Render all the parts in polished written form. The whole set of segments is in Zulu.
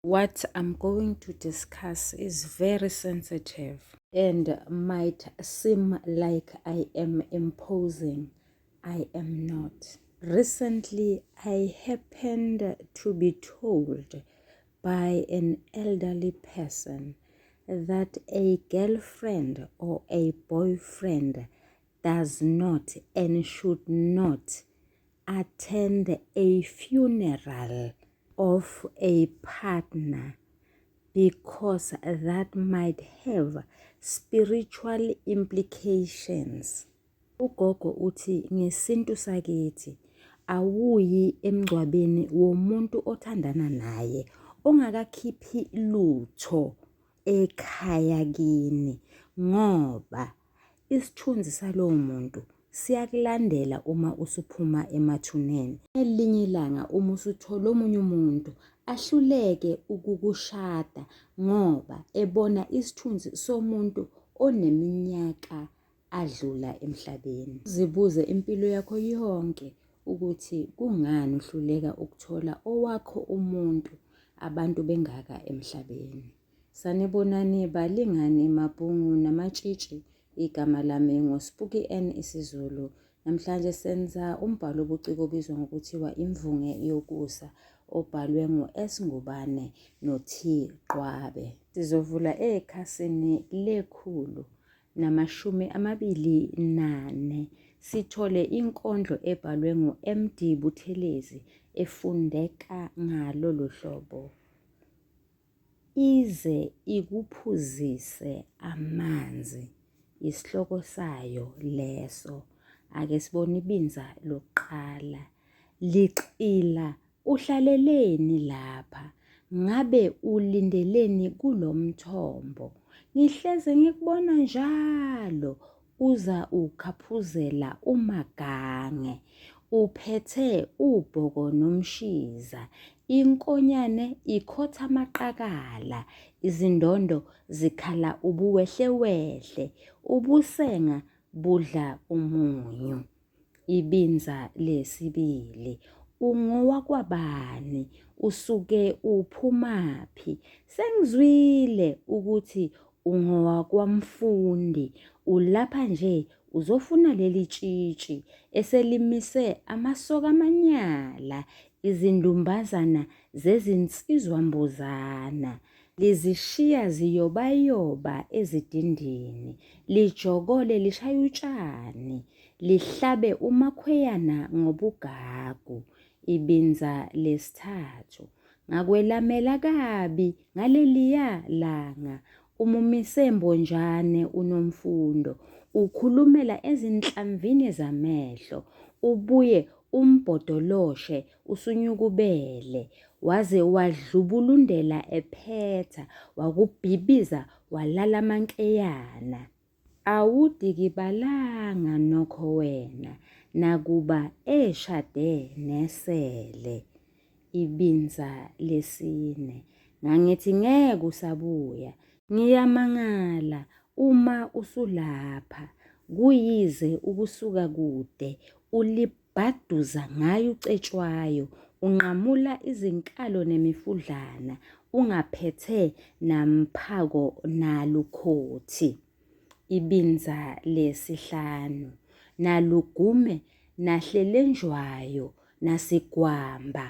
What I'm going to discuss is very sensitive and might seem like I am imposing. I am not. Recently, I happened to be told by an elderly person that a girlfriend or a boyfriend does not and should not attend a funeral of a partner because that might have spiritual implications. Ugogo uthi ngesintu sakithi awuyi emngcwabeni womuntu othandana naye ongakakhiphi lutho ekhaya kini ngoba Isithunzi salowo muntu siyakulandela uma usuphuma emathuneni. Ngelinye ilanga uma usuthola omunye umuntu ahluleke ukukushada ngoba ebona isithunzi somuntu oneminyaka adlula emhlabeni. Zibuze impilo yakho yonke ukuthi kungani uhluleka ukuthola owakho umuntu abantu bengaka emhlabeni. Sanibonani balingani mabhungu namatshitshi igama lami nguSpooky N isiZulu. Namhlanje senza umbhalo obuciko obizwa ngokuthiwa Imvunge Yokusa obhalwe ngu-S Ngubane no-T Qwabe. Sizovula ekhasini lekhulu namashumi 24 sithole inkondlo ebhalwe ngu-MD Buthelezi efundeka ngalolu hlobo. Ize ikuphuzise amanzi isihloko sayo leso. Ake sibone ibinza lokuqala. Lixila uhlaleleni lapha? Ngabe ulindeleni kulo mthombo? Ngihleze ngikubona njalo uza ukhaphuzela umagange uphethe ubhoko nomshiza inkonyane ikhotha amaqakala izindondo zikhala ubuwehlewehle ubusenga budla umunyu Ibinza lesibili. Ungowakwabani? Usuke uphumaphi? Sengizwile ukuthi ungowakwamfundi. Ulapha nje uzofuna leli tshitshi eselimise amasoka amanyala, izindumbazana zezinsizwambuzana. Lizishiya ziyobayoba ezidindini, lijokole lishaya utshani. Lihlabe umakhweyana ngobugagu. Ibinza lesithathu. Ngakwelamela kabi ngaleliya langa. Umumise mbonjane uNomfundo. Ukhulumela ezinhlamvini zamehlo. Ubuye umbhodoloshe usunyukubele. Waze wadlubulundela ephetha wakubhibiza walala amankeyana. Awudikibalanga nokho wena nakuba eshade nesele. Ibinza lesine. Ngangithi ngeke usabuya. Ngiyamangala uma usulapha. Kuyize ukusuka kude Bhaduza ngaye uCetshwayo, unqamula izinkalo nemifudlana, ungaphethe namphako nalukhothi. Ibinza lesihlanu, nalugume nahlelenjwayo nasigwamba.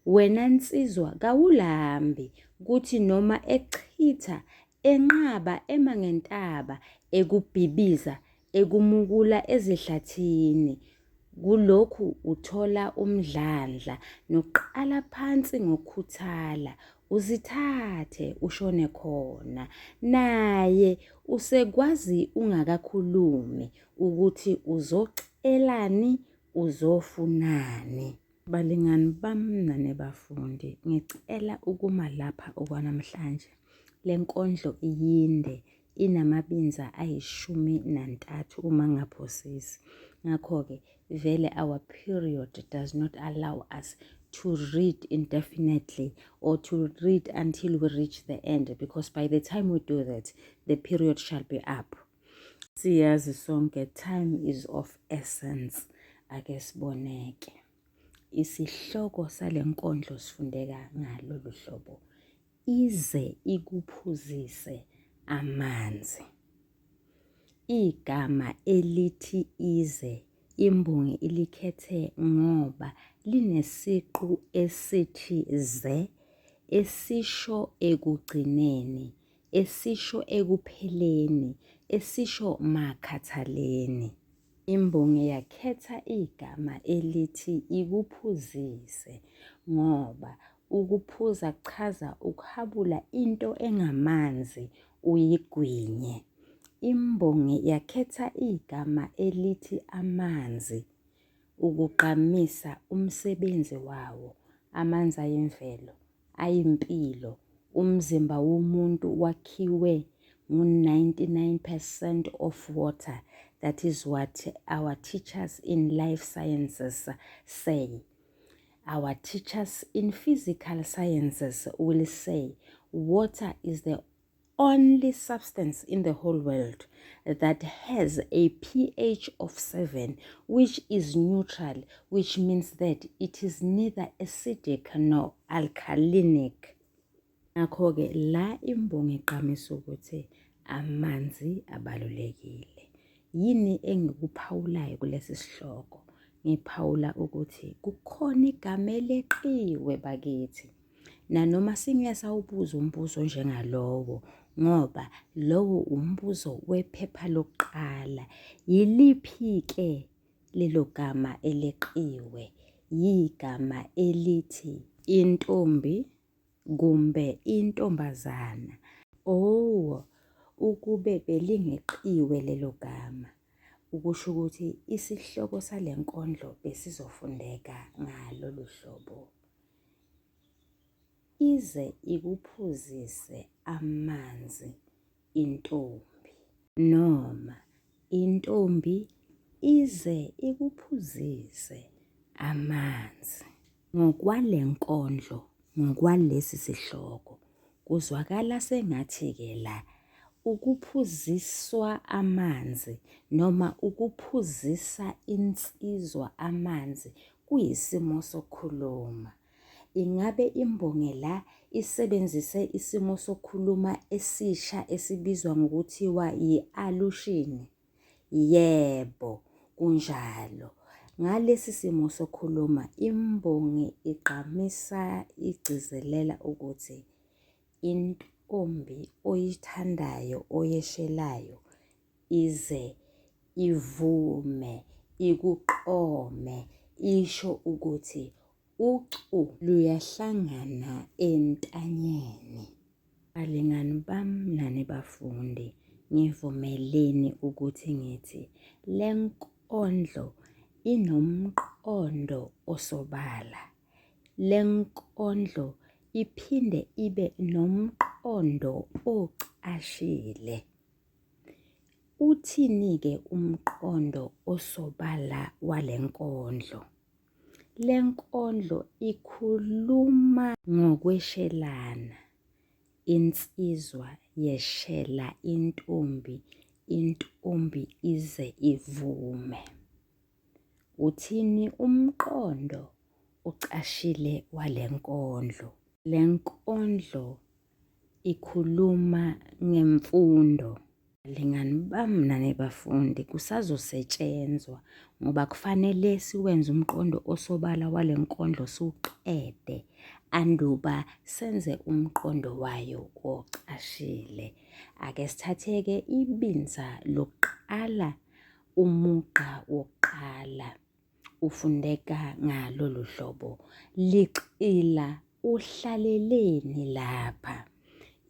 Wena nsizwa kawulambi, kuthi noma echitha, enqaba ema ngentaba, ekubhibiza, ekumukula ezihlathini. Kulokhu uthola umdlandla nokuqala phansi ngokukhuthala, uzithathe ushone khona. Naye usekwazi ungakakhulumi ukuthi uzocelani, uzofunani. Balingani bami nani bafundi, ngicela ukuma lapha okwanamhlanje. Le nkondlo iyinde, inamabinza ayishumi nantathu uma ngingaphosisi. Ngakho-ke vele our period does not allow us to read indefinitely or to read until we reach the end because by the time we do that, the period shall be up. Siyazi sonke time is of essence. Ake siboneke. Isihloko sale nkondlo sifundeka ngalolu hlobo. ize ikuphuzise amanzi. Igama elithi ize imbongi ilikhethe ngoba linesiqu esithi ze esisho ekugcineni, esisho ekupheleni, esisho makhathaleni. Imbongi yakhetha igama elithi ikuphuzise ngoba ukuphuza kuchaza ukuhabula into engamanzi uyigwinye. Imbongi yakhetha igama elithi amanzi ukugqamisa umsebenzi wawo. Amanzi ayimvelo, ayimpilo. Umzimba womuntu wakhiwe ngu-99 percent of water. That is what our teachers in life sciences say. Our teachers in physical sciences will say water is the only substance in the whole world that has a pH of 7, which is neutral, which means that it is neither acidic nor alkalinic. Ngakho-ke la imbongi igqamisa ukuthi amanzi abalulekile. Yini engikuphawulayo kulesi sihloko? Ngiphawula ukuthi kukhona igama eleqiwe bakithi. Nanoma singeke sawubuza umbuzo onjengalowo ngoba lowo umbuzo wephepha lokuqala. Yiliphi-ke lelo gama eleqiwe? Yigama elithi intombi kumbe intombazana. Oh, ukube belingeqiwe lelo gama, ukusho ukuthi isihloko sale nkondlo besizofundeka ngalolu hlobo. Ize ikuphuzise amanzi intombi. Noma intombi ize ikuphuzise amanzi. Ngokwale nkondlo, ngokwalesi sihloko, kuzwakala sengathi-ke la ukuphuziswa amanzi noma ukuphuzisa insizwa amanzi kuyisimo sokukhuluma. Ingabe imbongi la isebenzise isimo sokukhuluma esisha esibizwa ngokuthiwa yi-alushini? Yebo, kunjalo. Ngalesi simo sokukhuluma imbongi igqamisa igcizelela ukuthi intombi oyithandayo oyeshelayo ize ivume, ikuqome, isho ukuthi ucu luyahlangana entanyeni. Balingani bami nani bafundi, ngivumeleni ukuthi ngithi le nkondlo inomqondo osobala. Le nkondlo iphinde ibe nomqondo ocashile. Uthini-ke umqondo osobala wale nkondlo? Le nkondlo ikhuluma ngokweshelana. Insizwa yeshela intombi, intombi ize ivume. Uthini umqondo ocashile wale nkondlo? Le nkondlo ikhuluma ngemfundo. Balingani bami nani bafundi kusazosetshenzwa ngoba kufanele siwenze umqondo osobala wale nkondlo siwuqede anduba senze umqondo wayo ocashile. Ake sithathe-ke ibinza lokuqala umugqa wokuqala ufundeka ngalolu hlobo, Lixila uhlaleleni lapha?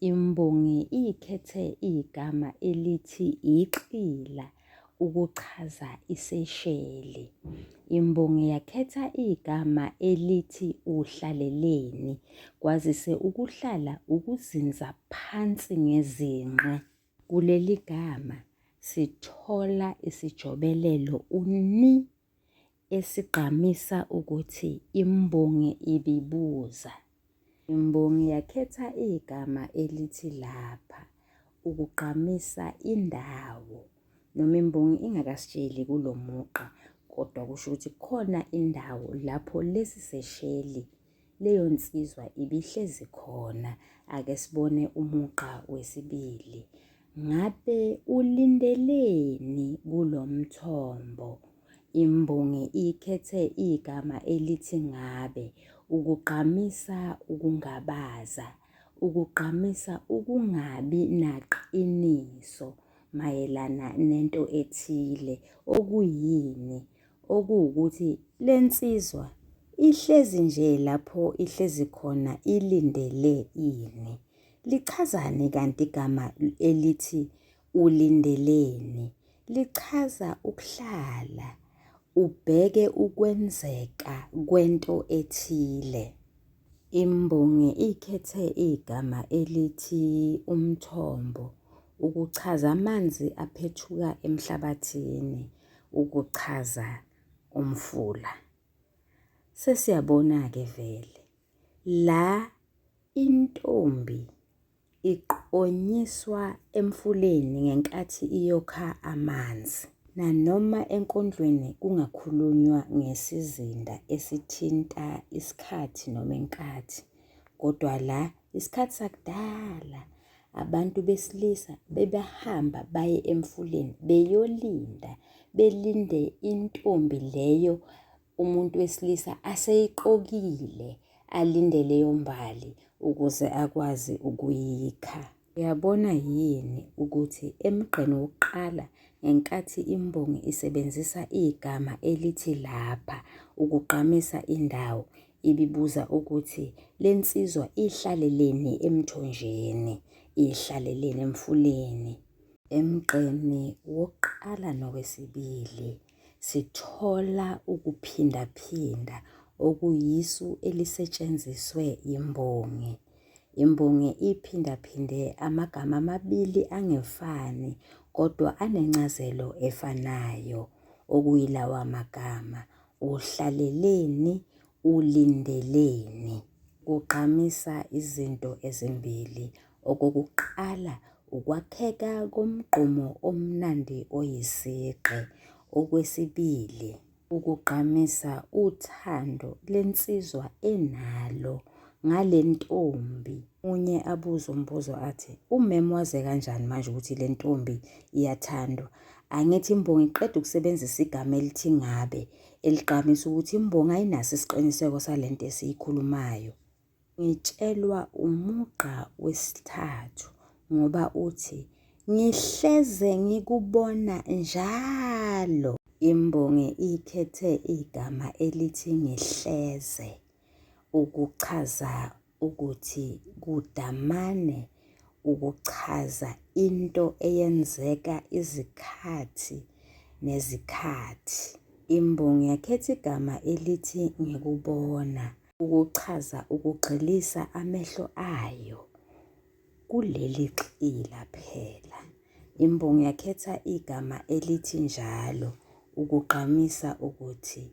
Imbongi ikhethe igama elithi ixila ukuchaza isesheli. Imbongi yakhetha igama elithi uhlaleleni kwazise ukuhlala ukuzinza phansi ngezinqe. Kuleli gama sithola isijobelelo u-ni esigqamisa ukuthi imbongi ibibuza. Imbongi yakhetha igama elithi lapha ukugqamisa indawo. Noma imbongi ingakasitsheli kulo mugqa kodwa kusho ukuthi kukhona indawo lapho lesi sesheli leyo nsizwa ibihlezi khona. Ake sibone umugqa wesibili. Ngabe ulindeleni kulo mthombo? Imbongi ikhethe igama elithi ngabe ukugqamisa ukungabaza, ukugqamisa ukungabi naqiniso mayelana nento ethile, okuyini, okuwukuthi le nsizwa ihlezi nje lapho ihlezi khona ilindele ini. Lichazani kanti igama elithi ulindeleni? Lichaza ukuhlala ubheke ukwenzeka kwento ethile. Imbongi ikhethe igama elithi umthombo ukuchaza amanzi aphethuka emhlabathini, ukuchaza umfula. Sesiyabona-ke vele la intombi Iqonyiswa emfuleni ngenkathi iyokha amanzi. Nanoma enkondlweni kungakhulunywa ngesizinda esithinta isikhathi noma inkathi, kodwa la isikhathi sakudala abantu besilisa bebehamba baye emfuleni beyolinda, belinde intombi leyo umuntu wesilisa aseyiqokile alinde leyo mbali ukuze akwazi ukuyikha. Uyabona yini ukuthi emgqeni wokuqala ngenkathi imbongi isebenzisa igama elithi lapha ukugqamisa indawo, ibibuza ukuthi le nsizwa ihlaleleni emthonjeni, ihlaleleni emfuleni. Emgqeni wokuqala nowesibili sithola ukuphindaphinda okuyisu elisetshenziswe yimbongi. Imbongi iphindaphinde amagama amabili angefani kodwa anencazelo efanayo, okuyilawa magama, uhlaleleni, ulindeleni. Kugqamisa izinto ezimbili. Okokuqala, ukwakheka komgqumo omnandi oyisigqi. Okwesibili, ukugqamisa uthando lensizwa enalo ngale ntombi. Omunye abuze umbuzo athi, umem waze kanjani manje ukuthi le ntombi iyathandwa? Angithi imbongi iqeda ukusebenzisa igama elithi ngabe, eligqamisa ukuthi imbongi ayinaso isiqiniseko sale nto esiyikhulumayo. Ngitshelwa umugqa wesithathu ngoba uthi, Ngihleze ngikubona njalo. Imbongi ikhethe igama elithi ngihleze ukuchaza ukuthi kudamane ukuchaza into eyenzeka izikhathi nezikhathi. Imbongi yakhetha igama elithi ngikubona ukuchaza ukugxilisa amehlo ayo kuleli xila phela. Imbongi yakhetha igama elithi njalo ukugqamisa ukuthi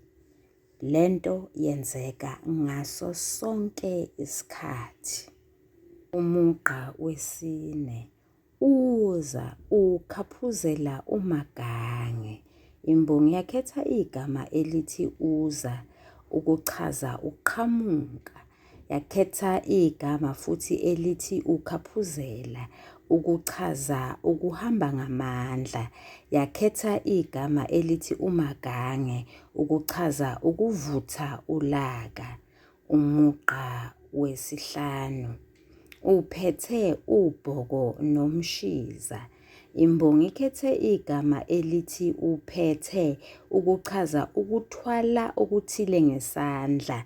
le nto yenzeka ngaso sonke isikhathi. Umugqa wesine Uza ukhaphuzela uMagange. Imbongi yakhetha igama elithi uza ukuchaza uqhamuka. Yakhetha igama futhi elithi ukhaphuzela ukuchaza ukuhamba ngamandla. Yakhetha igama elithi uMagange ukuchaza ukuvutha ulaka. Umugqa wesihlanu uphethe ubhoko nomshiza. Imbongi ikhethe igama elithi uphethe ukuchaza ukuthwala okuthile ngesandla.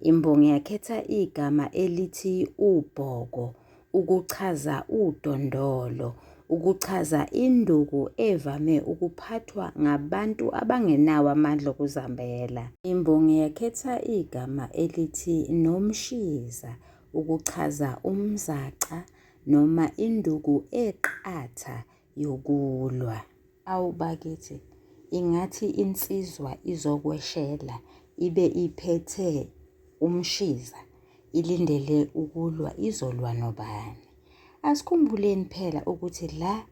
Imbongi yakhetha igama elithi ubhoko ukuchaza udondolo, ukuchaza induku evame ukuphathwa ngabantu abangenawo amandla okuzihambela. Imbongi yakhetha igama elithi nomshiza ukuchaza umzaca noma induku eqatha yokulwa. Awu bakithi, ingathi insizwa izokweshela ibe iphethe umshiza ilindele ukulwa izolwa nobani? Asikhumbuleni phela ukuthi la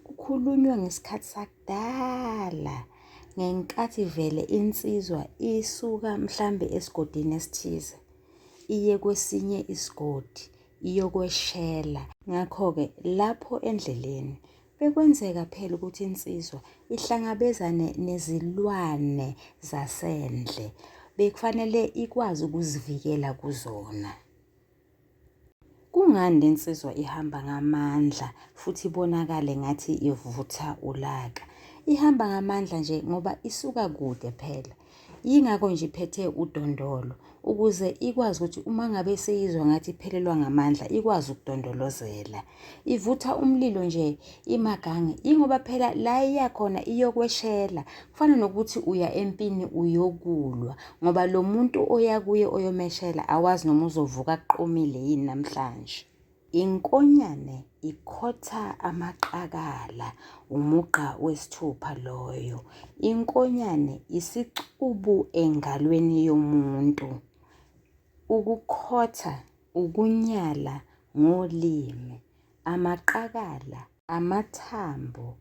kukhulunywa ngesikhathi sakudala ngenkathi vele insizwa isuka mhlambe esigodini esithize. iye kwesinye isigodi iyokweshela. Ngakho-ke lapho endleleni bekwenzeka phela ukuthi insizwa ihlangabezane nezilwane zasendle, bekufanele ikwazi ukuzivikela kuzona. Kungani le nsizwa ihamba ngamandla futhi ibonakale ngathi ivutha ulaka? Ihamba ngamandla nje ngoba isuka kude phela. Yingakho nje iphethe udondolo ukuze ikwazi ukuthi uma ngabe seyizwa ngathi iphelelwa ngamandla ikwazi ukudondolozela. Ivutha umlilo nje imagange ingoba phela la iya khona iyokweshela. Kufana nokuthi uya empini uyokulwa ngoba lo muntu oya kuye oyomeshela awazi noma uzovuka akuqomile yini namhlanje. Inkonyane ikhotha amaqakala, umugqa wesithupha loyo. Inkonyane isicubu engalweni yomuntu. Ukukhotha ukunyala ngolimi. Amaqakala amathambo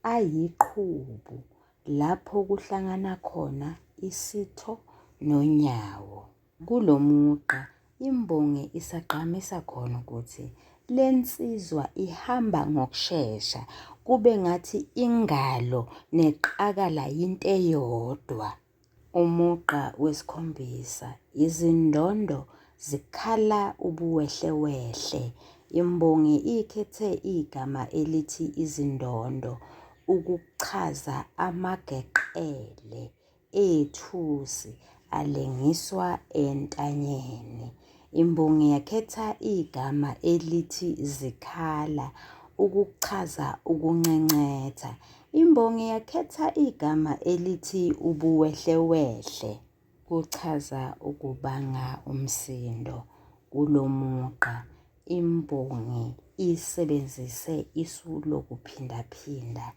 ayiqhubu lapho kuhlangana khona isitho nonyawo. Kulo mugqa imbongi isagqamisa khona ukuthi le nsizwa ihamba ngokushesha kube ngathi ingalo neqakala yinto eyodwa. Umugqa wesikhombisa, izindondo zikhala ubuwehlewehle. Imbongi ikhethe igama elithi izindondo ukuchaza amageqele ethusi alengiswa entanyeni. Imbongi yakhetha igama elithi zikhala ukuchaza ukuncencetha. Imbongi yakhetha igama elithi ubuwehlewehle kuchaza ukubanga umsindo. Kulo mugqa imbongi isebenzise isu lokuphindaphinda.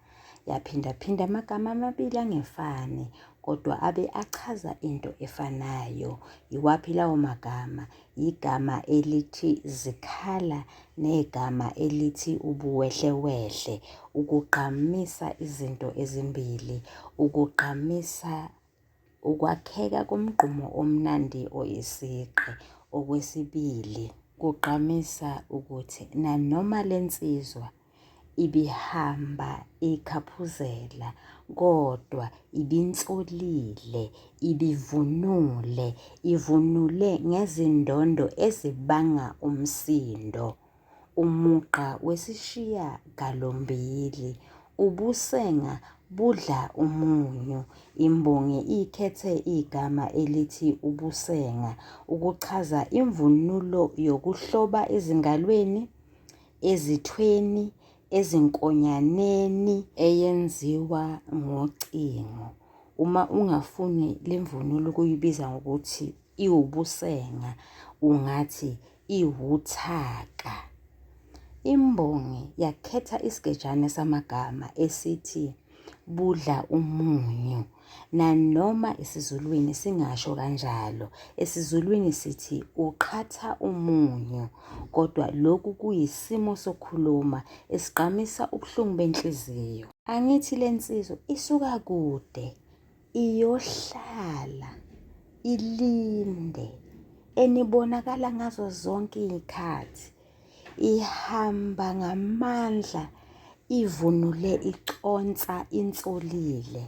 Yaphindaphinda amagama amabili angefani kodwa abe achaza into efanayo. Iwaphi lawo magama? Igama elithi zikhala negama elithi ubuwehlewehle, ukugqamisa izinto ezimbili, ukugqamisa ukwakheka komgqumo omnandi oyisigqi. Okwesibili, kugqamisa ukuthi nanoma le nsizwa ibihamba ikhaphuzela kodwa ibinsolile, ibivunule, ivunule ngezindondo ezibanga umsindo. Umugqa wesishiyagalombili ubusenga budla umunyu. Imbongi ikhethe igama elithi ubusenga ukuchaza imvunulo yokuhloba ezingalweni, ezithweni, ezinkonyaneni eyenziwa ngocingo. Uma ungafuni le mvunulo ukuyibiza ngokuthi iwubusenga ungathi iwuthaka. Imbongi yakhetha isigejane samagama esithi budla umunyu. Nanoma esiZulwini singasho kanjalo, esiZulwini sithi uqhatha umunyu, kodwa lokhu kuyisimo sokukhuluma esigqamisa ubuhlungu benhliziyo. Angithi le nsizwa isuka kude iyohlala ilinde enibonakala ngazo zonke iy'khathi ihamba ngamandla ivunule iconsa insolile.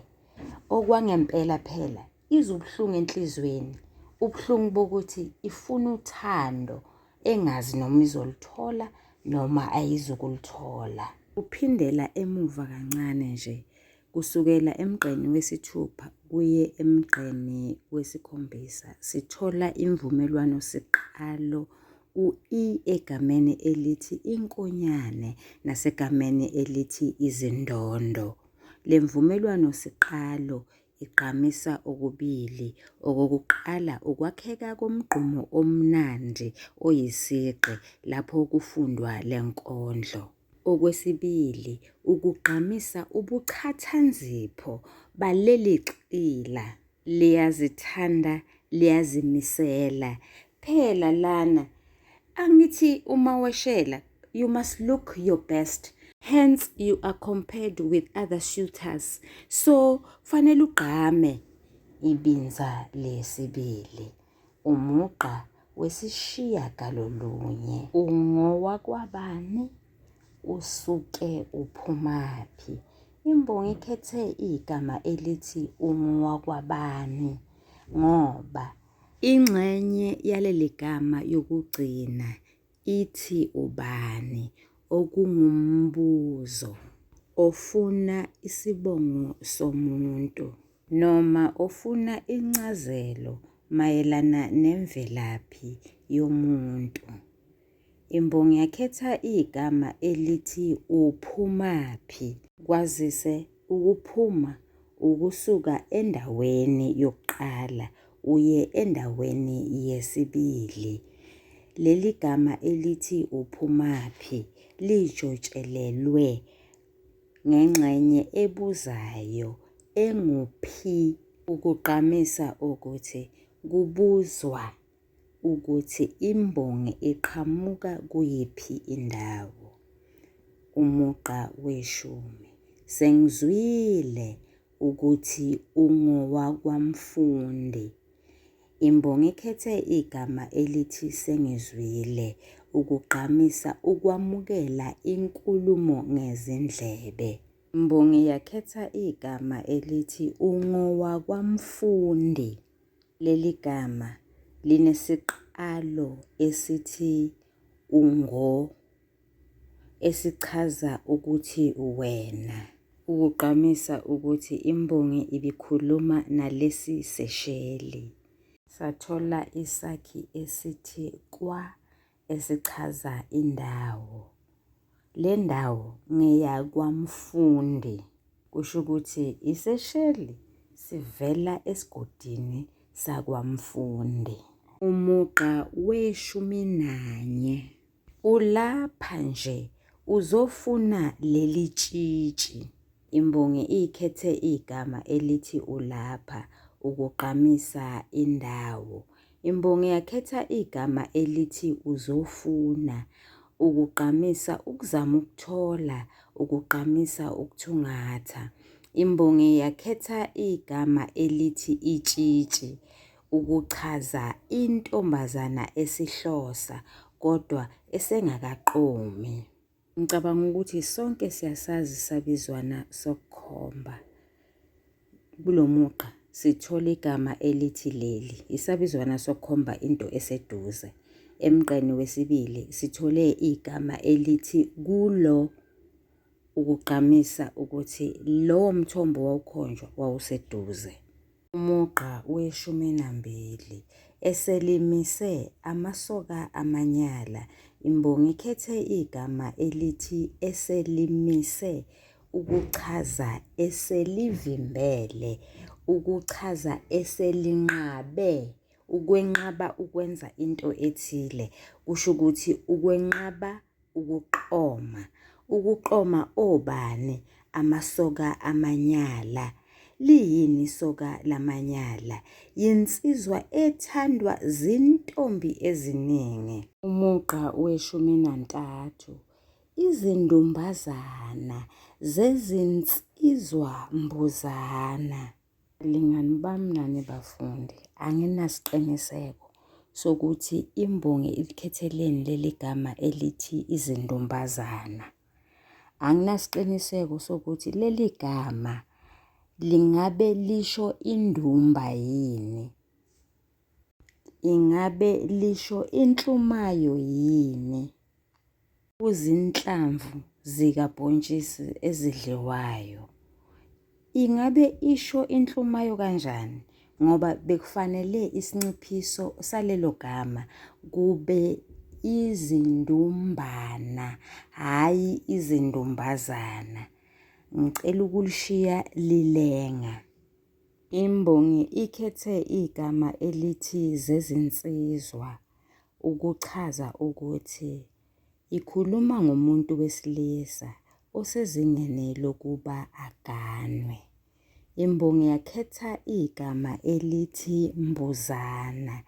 Okwangempela phela izwa ubuhlungu enhliziyweni, ubuhlungu bokuthi ifuna uthando engazi noma izoluthola noma ayizukuluthola. Uphindela emuva kancane nje kusukela emgqeni wesithupha kuye emgqeni wesikhombisa sithola imvumelwano siqalo u-i egameni elithi inkonyane nasegameni elithi izindondo. Le mvumelwano siqalo igqamisa okubili. Okokuqala ukwakheka komgqumo omnandi oyisigqi lapho kufundwa le nkondlo. Okwesibili ukugqamisa ubuqhathanzipho baleli xila. Liyazithanda liyazimisela. Phela lana angithi uma weshela you must look your best. Hence you are compared with other suitors. So kufanele ugqame ibinza lesibili. Umugqa wesishiyagalolunye. Ungowakwabani? Usuke uphumaphi? Imbongi ikhethe igama elithi ungowakwabani ngoba ingxenye yaleli gama yokugcina ithi ubani okungumbuzo ofuna isibongo somuntu noma ofuna incazelo mayelana nemvelaphi yomuntu. Imbongi yakhetha igama elithi uphumaphi kwazise ukuphuma ukusuka endaweni yokuqala uye endaweni yesibili. Leli gama elithi uphumaphi lijotshelelwe ngengxenye ebuzayo engu-p ukugqamisa ukuthi kubuzwa ukuthi imbongi iqhamuka kuyiphi indawo. Umugqa weshumi. Sengizwile ukuthi ungowakwamfundi. Imbongi ikhethe igama elithi sengizwile ukugqamisa ukwamukela inkulumo ngezindlebe. Imbongi yakhetha igama elithi ungowakwamfundi. Leli gama linesiqalo esithi ungo esichaza ukuthi wena. Ukugqamisa ukuthi imbongi ibikhuluma nalesi sesheli. Sathola isakhi esithi kwa esichaza indawo. Le ndawo ngeyakwamfundi. Kusho ukuthi isesheli sivela esigodini sakwamfundi. Umugqa weshuminanye. Ulapha nje uzofuna leli tshitshi. Imbongi ikhethe igama elithi ulapha ukugqamisa indawo. Imbongi yakhetha igama elithi uzofuna ukugqamisa ukuzama ukuthola, ukugqamisa ukuthungatha. Imbongi yakhetha igama elithi itshitshi ukuchaza intombazana esihlosa kodwa esengakaqomi. Ngicabanga ukuthi sonke siyasazi isabizwana sokukhomba. Kulo mugqa sithola igama elithi leli, isabizwana sokukhomba into eseduze. Emgqeni wesibili sithole igama elithi kulo ukugqamisa ukuthi lowo mthombo wawukhonjwa wawuseduze. Umugqa weshuminambili, eselimise amasoka amanyala. Imbongi ikhethe igama elithi eselimise ukuchaza eselivimbele, ukuchaza eselinqabe, ukwenqaba ukwenza into ethile. Kusho ukuthi ukwenqaba ukuqoma. Ukuqoma obani? Amasoka amanyala. Liyini isoka lamanyala? Yinsizwa ethandwa zintombi eziningi. Umugqa weshuminantathu. Izindumbazana zezinsizwa mbuzana. Balingani bami nani bafundi, anginasiqiniseko sokuthi imbongi ilikhetheleni leli gama elithi izindumbazana. Anginasiqiniseko sokuthi leli gama lingabe lisho indumba yini? Ingabe lisho inhlumayo yini? Kuzinhlamvu zikabhontshisi ezidliwayo. Ingabe isho inhlumayo kanjani ngoba bekufanele isinciphiso salelo gama kube izindumbana hhayi izindumbazana. Ngicela ukulishiya lilenga. Imbongi ikhethe igama elithi zezinsizwa ukuchaza ukuthi ikhuluma ngomuntu wesilisa osezingeni lokuba aganwe. Imbongi yakhetha igama elithi mbuzana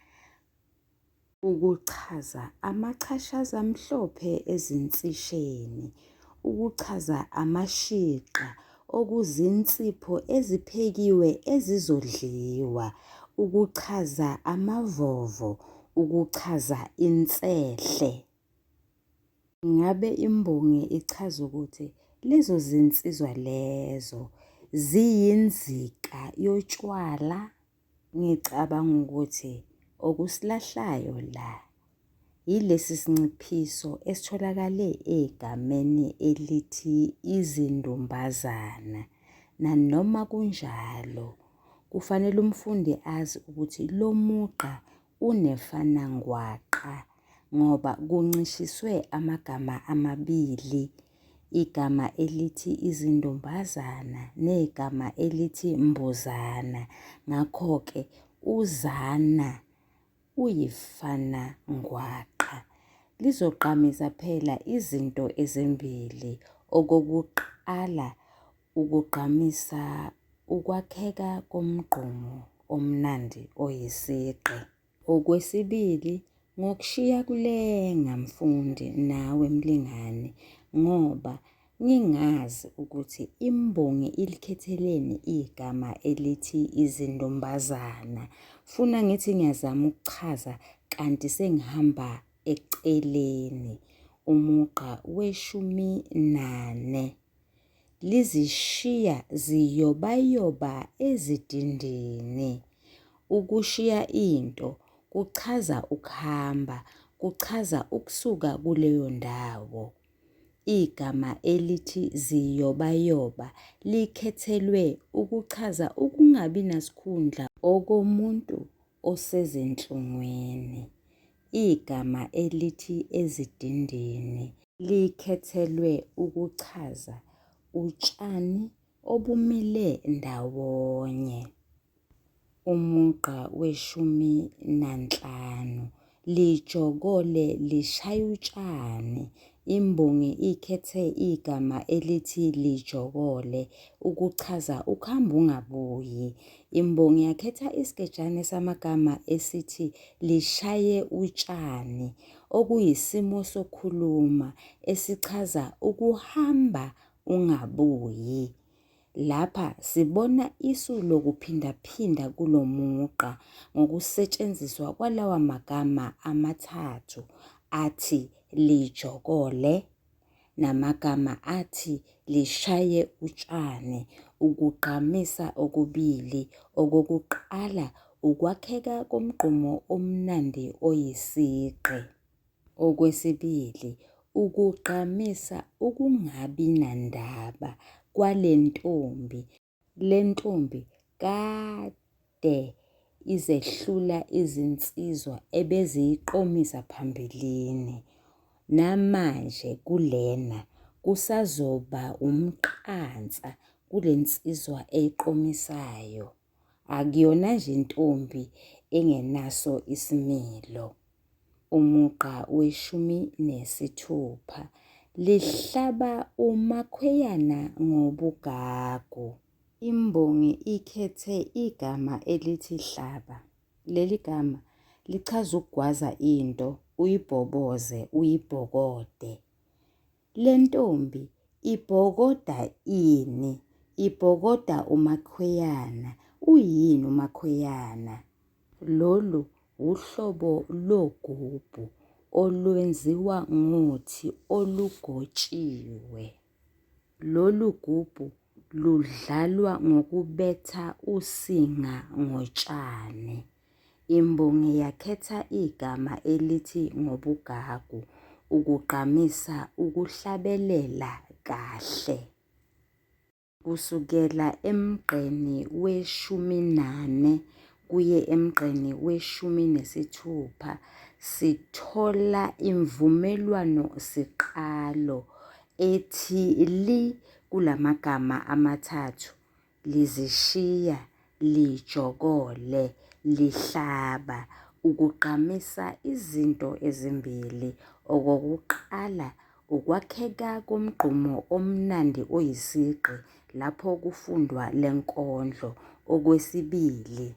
ukuchaza amachashaza amhlophe ezinsisheni, ukuchaza amashiqa okuzinsipho eziphekiwe ezizodliwa, ukuchaza amavovo. ukuchaza insehle. Ngabe imbongi ichaza ukuthi lezo zinsizwa lezo ziyinzika yotshwala? Ngicabanga ukuthi okusilahlayo la yilesi sinciphiso esitholakale egameni elithi izindumbazana. Nanoma kunjalo, kufanele umfundi azi ukuthi lo mugqa unefanangwaqa ngoba kuncishiswe amagama amabili, igama elithi izintombazana negama elithi mbuzana. Ngakho-ke uzana uyifana ngwaqa. Lizogqamisa phela izinto ezimbili. Okokuqala ukugqamisa ukwakheka komgqumo omnandi oyisigqi. Okwesibili, ngokushiya kulenga mfundi nawe mlingani ngoba ngingazi ukuthi imbongi ilikhetheleni igama elithi izintombazana. Funa ngithi ngiyazama ukuchaza kanti sengihamba eceleni. Umugqa weshumi nane. Lizishiya ziyobayoba ezidindini. Ukushiya into kuchaza ukuhamba, kuchaza ukusuka kuleyo ndawo. Igama elithi ziyobayoba likhethelwe ukuchaza ukungabi nasikhundla okomuntu osezinhlungwini. Igama elithi ezidindini likhethelwe ukuchaza utshani obumile ndawonye. Umugqa weshumi nanhlanu, lijokole lishaya utshani. Imbongi ikhethe igama elithi lijokole ukuchaza ukuhamba ungabuyi. Imbongi yakhetha isigejane samagama esithi lishaye utshani okuyisimo sokukhuluma esichaza ukuhamba ungabuyi. Lapha sibona isu lokuphindaphinda kulo mugqa ngokusetshenziswa kwalawa magama amathathu athi lijokole namagama athi lishaye utshani ukugqamisa okubili. Okokuqala ukwakheka komgqumo omnandi oyisigqi. Okwesibili, ukugqamisa ukungabi nandaba kwale ntombi. Le ntombi kade izehlula izinsizwa ebeziyiqomisa phambilini. Namanje kulena kusazoba umqansa kule nsizwa eyiqomisayo. Akuyona nje intombi engenaso isimilo. Umugqa weshumi nesithupha, lihlaba umakhweyana ngobugagu. Imbongi ikhethe igama elithi hlaba. Leli gama lichaza ukugwaza into uyibhoboze uyibhokode. Le ntombi ibhokoda ini? Ibhokoda umakhweyana. Uyini umakhweyana? Lolu wuhlobo logubhu olwenziwa ngothi olugotshiwe. Lolu gubhu ludlalwa ngokubetha usinga ngotshani. Imbongi yakhetha igama elithi ngobugagu ukugqamisa ukuhlabelela kahle. Kusukela emgqeni weshumi nane kuye emgqeni weshumi nesithupha sithola imvumelwano siqalo ethi li kula magama amathathu, lizishiya, lijokole, lihlaba, ukugqamisa izinto ezimbili. Okokuqala ukwakheka komgqumo omnandi oyisigqi lapho kufundwa le nkondlo. Okwesibili,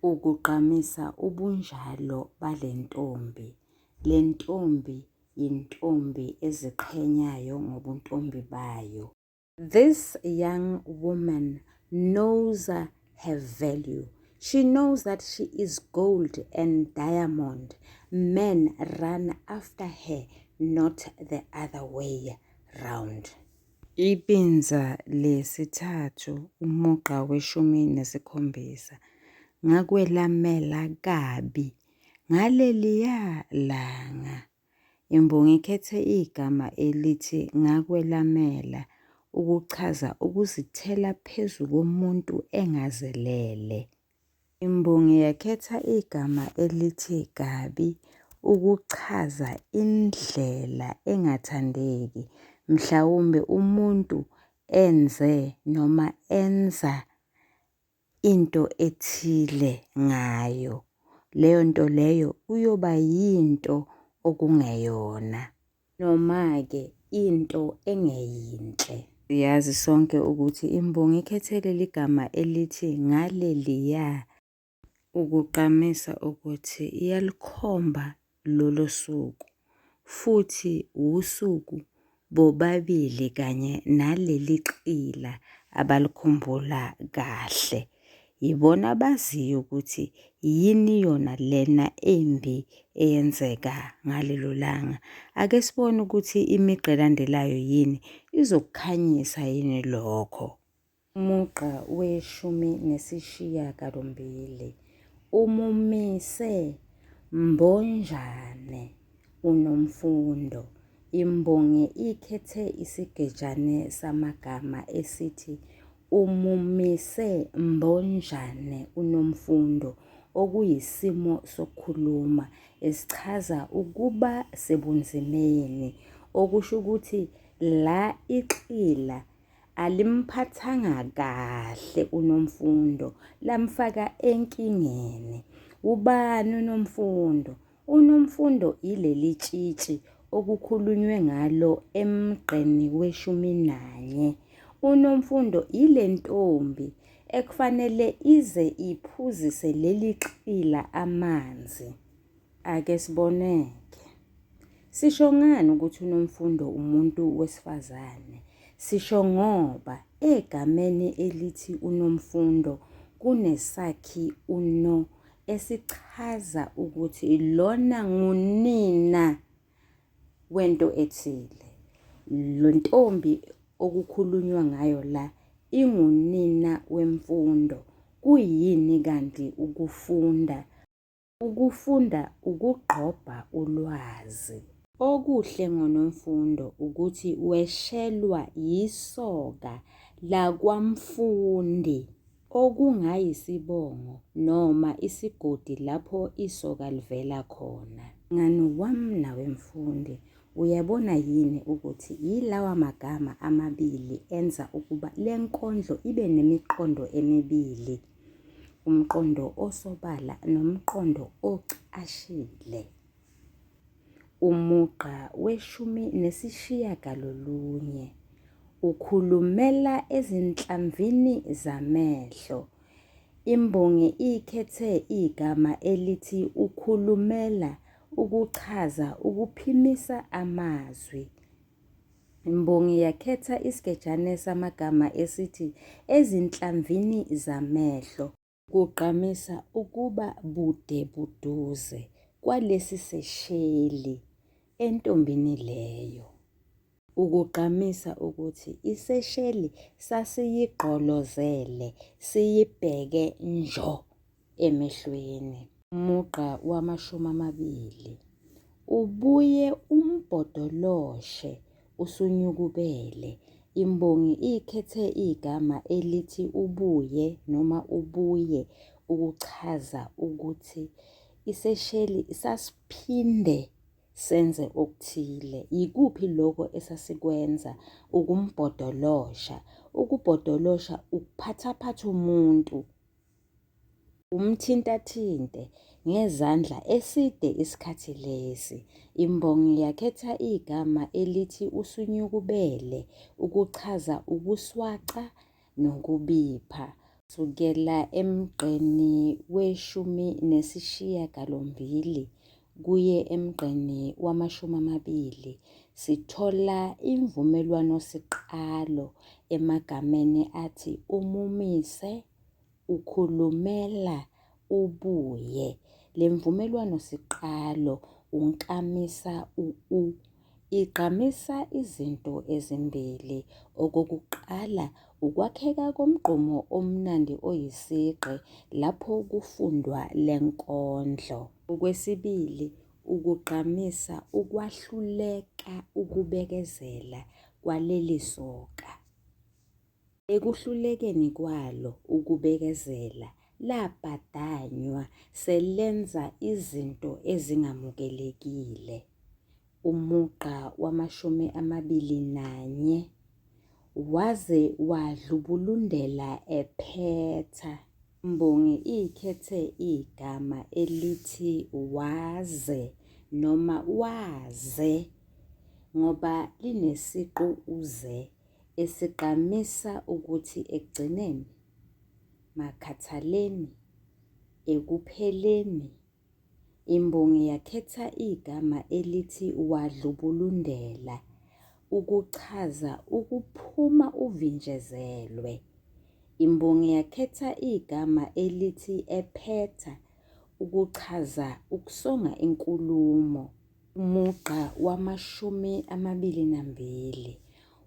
ukugqamisa ubunjalo bale ntombi. Le ntombi yintombi eziqhenyayo ngobuntombi bayo. This young woman knows her value. She knows that she is gold and diamond. Men run after her, not the other way round. Ibinza lesithathu, umugqa weshumi nesikhombisa. Ngakwelamela kabi ngaleliya langa. Imbongi ikhethe igama elithi ngakwelamela ukuchaza ukuzithela phezu komuntu engazelele. Imbongi yakhetha igama elithi kabi ukuchaza indlela engathandeki mhlawumbe umuntu enze noma enza into ethile ngayo. Leyo nto leyo kuyoba yinto okungeyona. Noma-ke into engeyinhle. Siyazi sonke ukuthi imbongi ikhethe leli gama elithi ngaleliya ukugqamisa ukuthi iyalikhomba lolo suku futhi wusuku bobabili kanye naleli qila abalikhumbula kahle. Yibona abaziyo ukuthi yini yona lena embi eyenzeka ngalelo langa. Ake sibone ukuthi imigqa elandelayo yini izokukhanyisa yini lokho. Umugqa weshumi nesishiyagalombili umumise mbonjane uNomfundo. Imbongi ikhethe isigejane samagama esithi umumise mbonjane uNomfundo okuyisimo sokukhuluma esichaza ukuba sebunzimeni okusho ukuthi la ixila Alimphathanga kahle uNomfundo, lamfaka enkingeni. Ubani uNomfundo? UNomfundo ileli tshitshi okukhulunywe ngalo emgqeni weshumi nanye. UNomfundo ile ntombi ekufanele ize iphuzise leli xila amanzi. Ake sibone-ke. Sisho ngani ukuthi uNomfundo umuntu wesifazane? Sisho ngoba egameni elithi uNomfundo kunesakhi uno esichaza ukuthi lona ngunina wento ethile. Lo ntombi okukhulunywa ngayo la ingunina wemfundo. Kuyini kanti ukufunda? Ukufunda ukugqobha ulwazi. Okuhle ngoNomfundo ukuthi weshelwa yisoka lakwaMfundi okungayisibongo noma isigodi lapho isoka livela khona. Mngani wami nawe mfundi, uyabona yini ukuthi yilawa magama amabili enza ukuba le nkondlo ibe nemiqondo emibili? Umqondo osobala nomqondo ocashile. Umugqa weshumi nesishiyagalolunye ukhulumela ezinhlamvini zamehlo. Imbongi ikhethe igama elithi ukhulumela ukuchaza ukuphimisa amazwi. Imbongi yakhetha isigejane samagama esithi ezinhlamvini zamehlo. Kugqamisa ukuba bude buduze kwalesi sesheli entombini leyo. Ukugqamisa ukuthi isesheli sasiyigqolozele siyibheke njo emehlweni. Umugqa wamashumi amabili ubuye umbhodoloshe usunyukubele. Imbongi ikhethe igama elithi ubuye noma ubuye ukuchaza ukuthi isesheli sasiphinde senze okuthile. Yikuphi lokho esasikwenza? Ukumbhodolosha. Ukubhodolosha ukuphathaphatha umuntu. Umthintathinte ngezandla eside isikhathi lesi. Imbongi yakhetha igama elithi usunyukubele ukuchaza ukuswaca nokubipha. Kusukela emgqeni weshumi nesishiyagalombili kuye emgqeni wamashumi amabili sithola imvumelwanosiqalo emagameni athi umumise, ukhulumela ubuye. Le mvumelwano siqalo unkamisa u-u igqamisa izinto ezimbili. Okokuqala ukwakheka komgqumo omnandi oyisigqi lapho kufundwa le nkondlo. Okwesibili ukugqamisa ukwahluleka ukubekezela kwaleli soka. Ekuhlulekeni kwalo ukubekezela labhadanywa selenza izinto ezingamukelekile. Umugqa wamashumi amabili nanye waze wadlubulundela ephetha. Imbongi ikhethe igama elithi waze noma waze ngoba linesiqu uze esigqamisa ukuthi ekugcineni, makhathaleni, ekupheleni, imbongi yakhetha igama elithi wadlubulundela ukuchaza ukuphuma uvinjezelwe. Imbongi yakhetha igama elithi ephetha ukuchaza ukusonga inkulumo. Umugqa wamashumi amabili nambili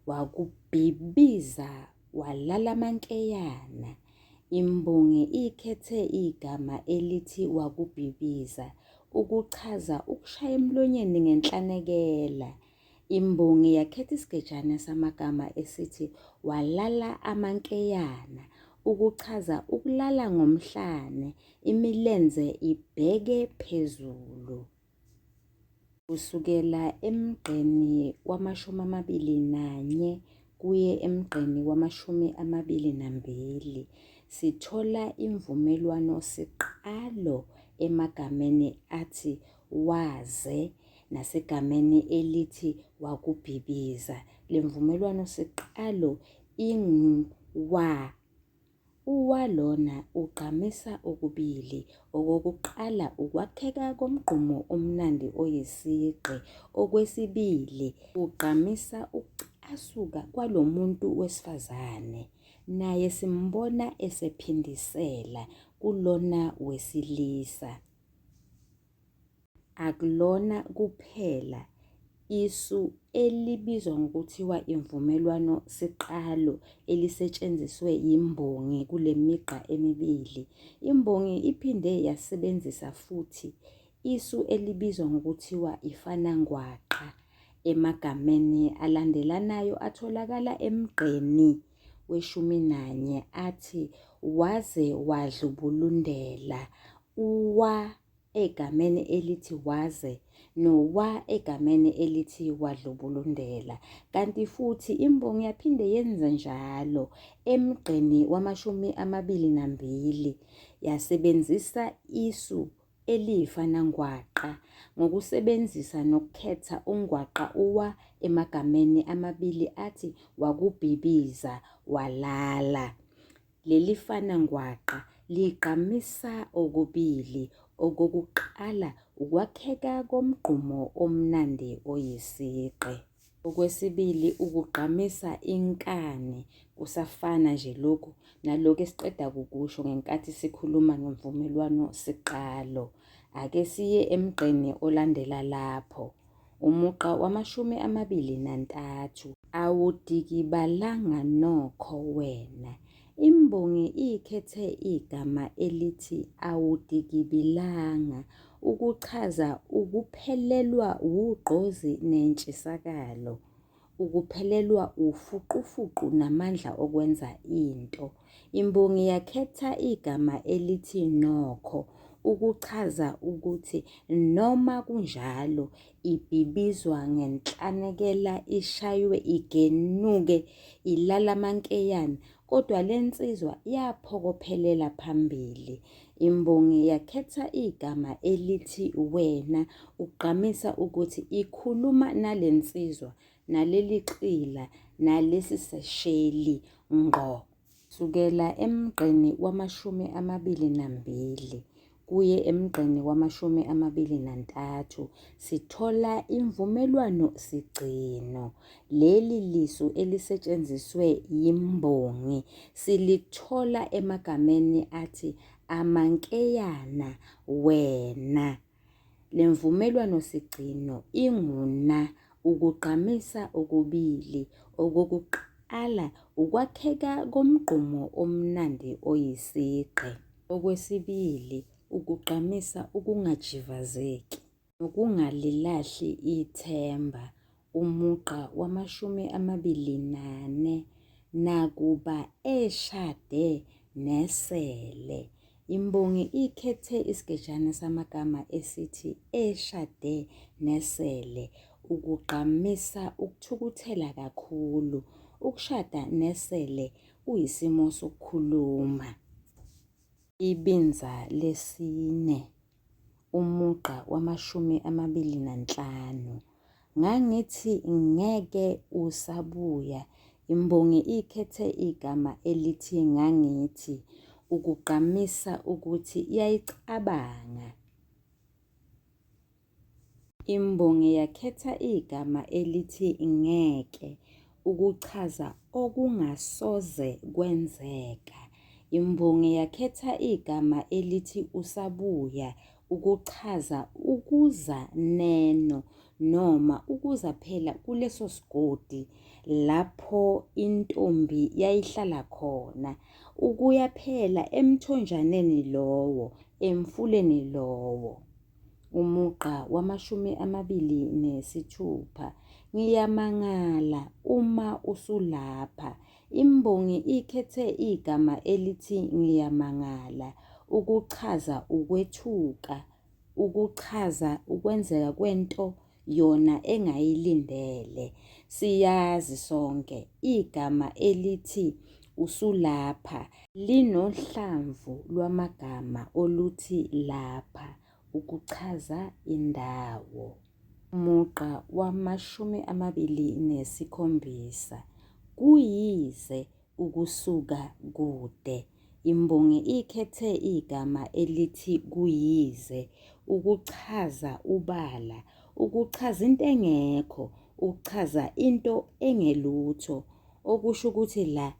wakubhibiza walala amankeyana. Imbongi ikhethe igama elithi wakubhibiza ukuchaza ukushaya emlonyeni ngenhlanekela. Imbongi yakhetha isigejane samagama esithi walala amankeyana ukuchaza ukulala ngomhlane imilenze ibheke phezulu. Kusukela emgqeni wamashumi amabili nanye kuye emgqeni wamashumi amabili nambili sithola imvumelwano siqalo emagameni athi waze nasegameni elithi wakubhibiza. Le mvumelwano siqalo ingu wa. Uwa lona ugqamisa okubili, okokuqala ukwakheka komgqumo omnandi oyisigqi, okwesibili ugqamisa ukucasuka kwalo muntu wesifazane. Naye simbona esephindisela kulona wesilisa. Akulona kuphela isu elibizwa ngokuthiwa imvumelwano siqalo elisetshenziswe yimbongi kule migqa emibili. Imbongi iphinde yasebenzisa futhi isu elibizwa ngokuthiwa ifanangwaqa emagameni alandelanayo atholakala emgqeni weshumi nanye athi waze wadlubulundela uwa egameni elithi waze nowa egameni elithi wadlubulundela. Kanti futhi imbongi yaphinde yenze njalo emgqeni wamashumi amabili nambili yasebenzisa isu eliyifanangwaqa ngokusebenzisa nokukhetha ungwaqa uwa emagameni amabili athi wakubhibiza walala. Leli fanangwaqa ligqamisa okubili, okokuqala ukwakheka komgqumo omnandi oyisigqi. Okwesibili ukugqamisa inkani, kusafana nje lokhu nalokhu esiqeda kukusho ngenkathi sikhuluma ngemvumelwano siqalo. Ake siye emgqeni olandela lapho. Umugqa wamashumi amabili nantathu. Awudikibalanga nokho wena. Imbongi ikhethe igama elithi awudikibilanga ukuchaza ukuphelelwa wugqozi nentshisakalo, ukuphelelwa ufuqufuqu namandla okwenza into. Imbongi yakhetha igama elithi nokho ukuchaza ukuthi noma kunjalo ibhibizwa ngenhlanekela ishaywe igenuke ilala amankeyane kodwa le nsizwa yaphokophelela phambili. Imbongi yakhetha igama elithi wena ukugqamisa ukuthi ikhuluma nale nsizwa naleli xila nalesi sesheli ngqo. Kusukela emgqeni wamashumi amabili nambili. kuye emgqeni wamashumi 23 sithola imvumelwano sigcino. Leli lisu elisetshenziswe yimbongi silithola emagameni athi amankeyana, wena. Le mvumelwano-sigcino ingu-na ukugqamisa okubili. Okokuqala ukwakheka komgqumo omnandi oyisigqi. Okwesibili ukugqamisa ukungajivazeki nokungalilahli ithemba. Umugqa wamashumi 24, Nakuba eshade nesele. Imbongi ikhethe isigejane samagama esithi eshade nesele ukugqamisa ukuthukuthela kakhulu. Ukushada nesele kuyisimo sokukhuluma. Ibinza lesine, umugqa wamashumi 25, Ngangithi ngeke usabuya. Imbongi ikhethe igama elithi ngangithi ukugqamisa ukuthi yayicabanga. Imbongi yakhetha igama elithi ngeke ukuchaza okungasoze kwenzeka. Imbongi yakhetha igama elithi usabuya ukuchaza ukuza neno noma ukuza phela kuleso sigodi lapho intombi yayihlala khona, ukuya phela emthonjaneni lowo, emfuleni lowo. Umugqa wamashumi 26, Ngiyamangala uma usulapha. Imbongi ikhethe igama elithi ngiyamangala ukuchaza ukwethuka, ukuchaza ukwenzeka kwento yona engayilindele. Siyazi sonke igama elithi usulapha linohlamvu lwamagama oluthi lapha ukuchaza indawo. Umugqa wamashumi 27, Kuyize ukusuka kude. Imbongi ikhethe igama elithi kuyize ukuchaza ubala, ukuchaza into engekho, ukuchaza into engelutho. Okusho ukuthi la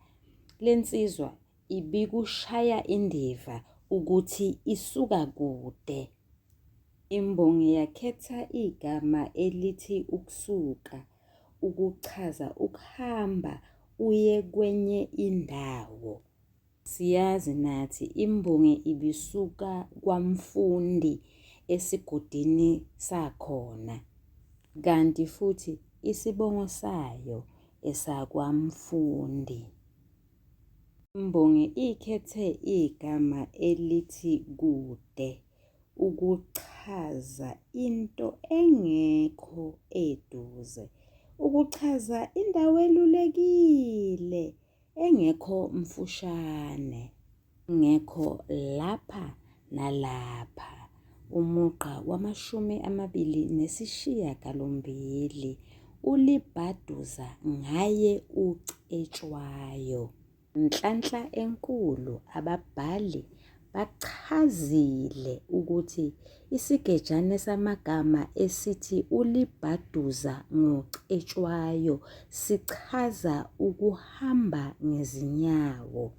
le nsizwa ibikushaya indiva ukuthi isuka kude. Imbongi yakhetha igama elithi ukusuka ukuchaza ukuhamba uye kwenye indawo. Siyazi nathi imbongi ibisuka kwamfundi esigodini sakhona. Kanti futhi isibongo sayo esakwaMfundi. Imbongi ikhethe igama elithi kude ukuchaza into engekho eduze, ukuchaza indawo elulekile engekho mfushane, engekho lapha nalapha. Umugqa wamashumi 28 ulibhaduza ngaye uCetshwayo. Nhlanhla enkulu ababhali bachazile ukuthi isigejane samagama esithi ulibhaduza ngoCetshwayo sichaza ukuhamba ngezinyawo.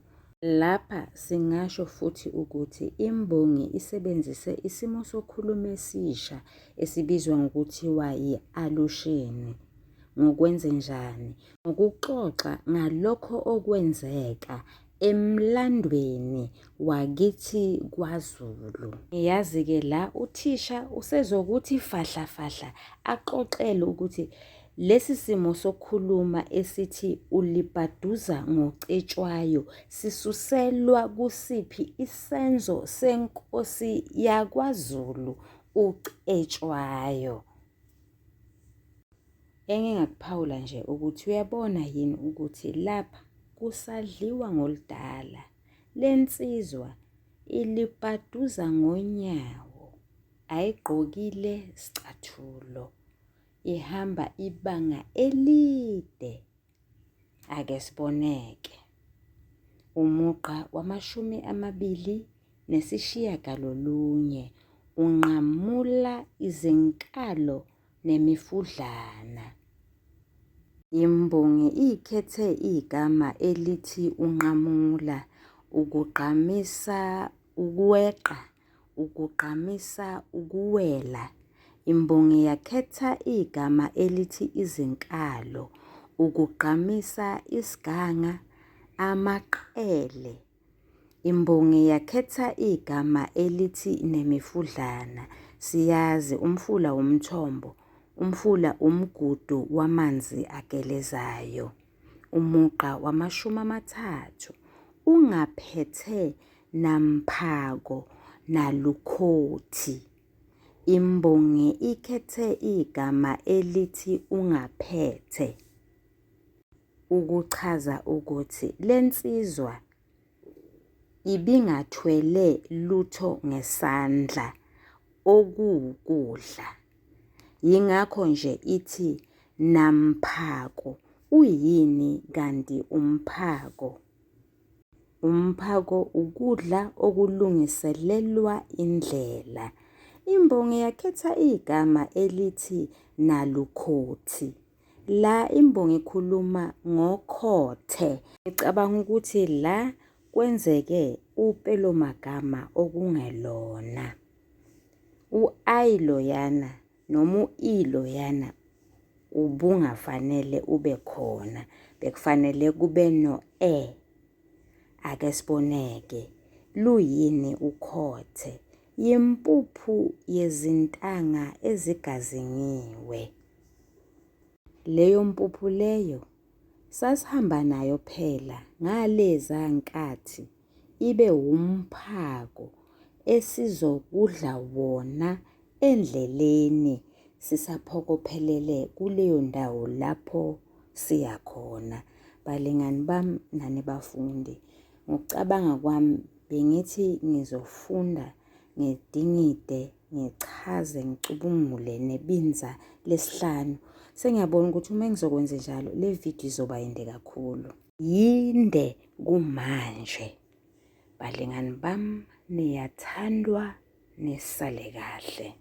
Lapha singasho futhi ukuthi imbongi isebenzise isimo sokhuluma esisha esibizwa ngokuthiwa yi-alushini. Ngokwenzenjani? Ngokuxoxa ngalokho okwenzeka emlandweni wakithi kwaZulu. Ngiyazi-ke la uthisha usezokuthi fahla fahla axoxele ukuthi lesi simo sokukhuluma esithi ulibhaduza ngoCetshwayo sisuselwa kusiphi isenzo senkosi yakwaZulu uCetshwayo. Engingakuphawula nje ukuthi uyabona yini ukuthi lapha kusadliwa ngoludala. Le nsizwa ilibhaduza ngonyawo, ayigqokile sicathulo, ihamba ibanga elide. Ake siboneke. Umugqa wamashumi nesishiyagalolunye, unqamula izinkalo nemifudlana. Imbongi ikhethe igama elithi unqamula ukugqamisa ukweqa, ukugqamisa ukuwela. Imbongi yakhetha igama elithi izinkalo ukugqamisa isiganga, amaqele. Imbongi yakhetha igama elithi nemifudlana. Siyazi umfula wumthombo, umfula umgudu wamanzi agelezayo. Umugqa wamashumi amathathu ungaphethe namphako nalukhothi. Imbongi ikhethe igama elithi ungaphethe. Ukuchaza ukuthi le nsizwa ibingathwele lutho ngesandla okuwukudla. Yingakho nje ithi namphako uyini kanti umphako? Umphako ukudla okulungiselelwa indlela. Imbongi yakhetha igama elithi nalukhothi. La imbongi ikhuluma ngokhothe. Ngicabanga ukuthi la kwenzeke upelomagama okungelona. U-I loyana noma u-E loyana ubungafanele ube khona, bekufanele kube no-E. Ake siboneke, luyini ukhothe? Yimpuphu yezintanga ezigazingiwe. Leyo mpuphu leyo sasihamba nayo phela ngaleza nkathi ibe wumphako esizokudla wona endleleni sisaphokophelele kuleyo ndawo lapho siya khona. Balingani bami nani bafundi, ngokucabanga kwami bengithi ngizofunda ngidingide ngichaze ngicubungule nebinza lesihlanu. Sengiyabona ukuthi uma ngizokwenze njalo le video izoba yinde kakhulu. Yinde kumanje. Balingani bami niyathandwa nisale kahle.